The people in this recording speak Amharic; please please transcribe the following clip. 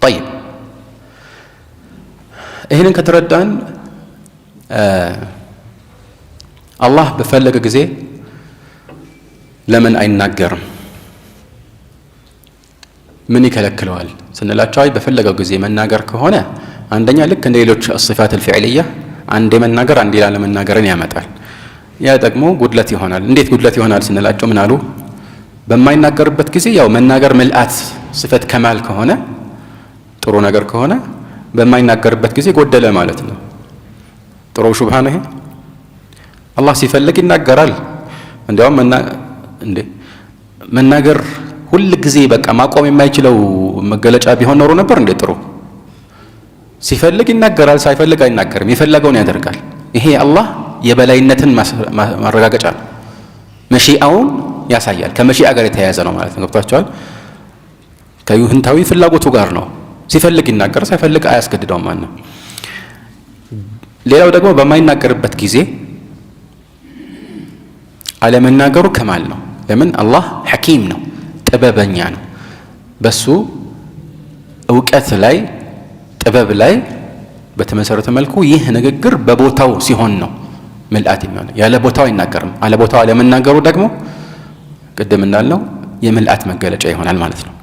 ጠይብ፣ ይህንን ከተረዳን አላህ በፈለገ ጊዜ ለምን አይናገርም? ምን ይከለክለዋል ስንላቸው፣ አይ በፈለገው ጊዜ መናገር ከሆነ አንደኛ ልክ እንደ ሌሎች ሲፋት አልፊዕልያ አንዴ መናገር አንዴ ላለመናገርን ያመጣል። ያ ደግሞ ጉድለት ይሆናል። እንዴት ጉድለት ይሆናል ስንላቸው ምን አሉ? በማይናገርበት ጊዜ ያው መናገር ምልአት صفة كمال ከሆነ፣ ጥሩ ነገር ከሆነ በማይናገርበት ጊዜ ጎደለ ማለት ነው። ጥሩ ሹብሃ ነው ይሄ። አላህ ሲፈልግ ይናገራል። እንዲያውም እንዴ መናገር ሁል ጊዜ በቃ ማቆም የማይችለው መገለጫ ቢሆን ኖሮ ነበር እንዴ ጥሩ። ሲፈልግ ይናገራል፣ ሳይፈልግ አይናገርም። የፈለገውን ያደርጋል። ይሄ የአላህ የበላይነትን ማረጋገጫ ነው። መሺአውን ያሳያል። ከመሺአ ጋር የተያያዘ ነው ማለት ነው። ገብቷቸዋል። ከይሁንታዊ ፍላጎቱ ጋር ነው። ሲፈልግ ይናገር፣ ሳይፈልግ አያስገድደውም ማንም። ሌላው ደግሞ በማይናገርበት ጊዜ አለመናገሩ ከማል ነው። ለምን? አላህ ሐኪም ነው፣ ጥበበኛ ነው። በሱ እውቀት ላይ ጥበብ ላይ በተመሰረተ መልኩ ይህ ንግግር በቦታው ሲሆን ነው ምልአት የሚሆነው። ያለ ቦታው አይናገርም። አለ ቦታው አለመናገሩ ደግሞ ቅድም እንዳልነው የምልአት መገለጫ ይሆናል ማለት ነው።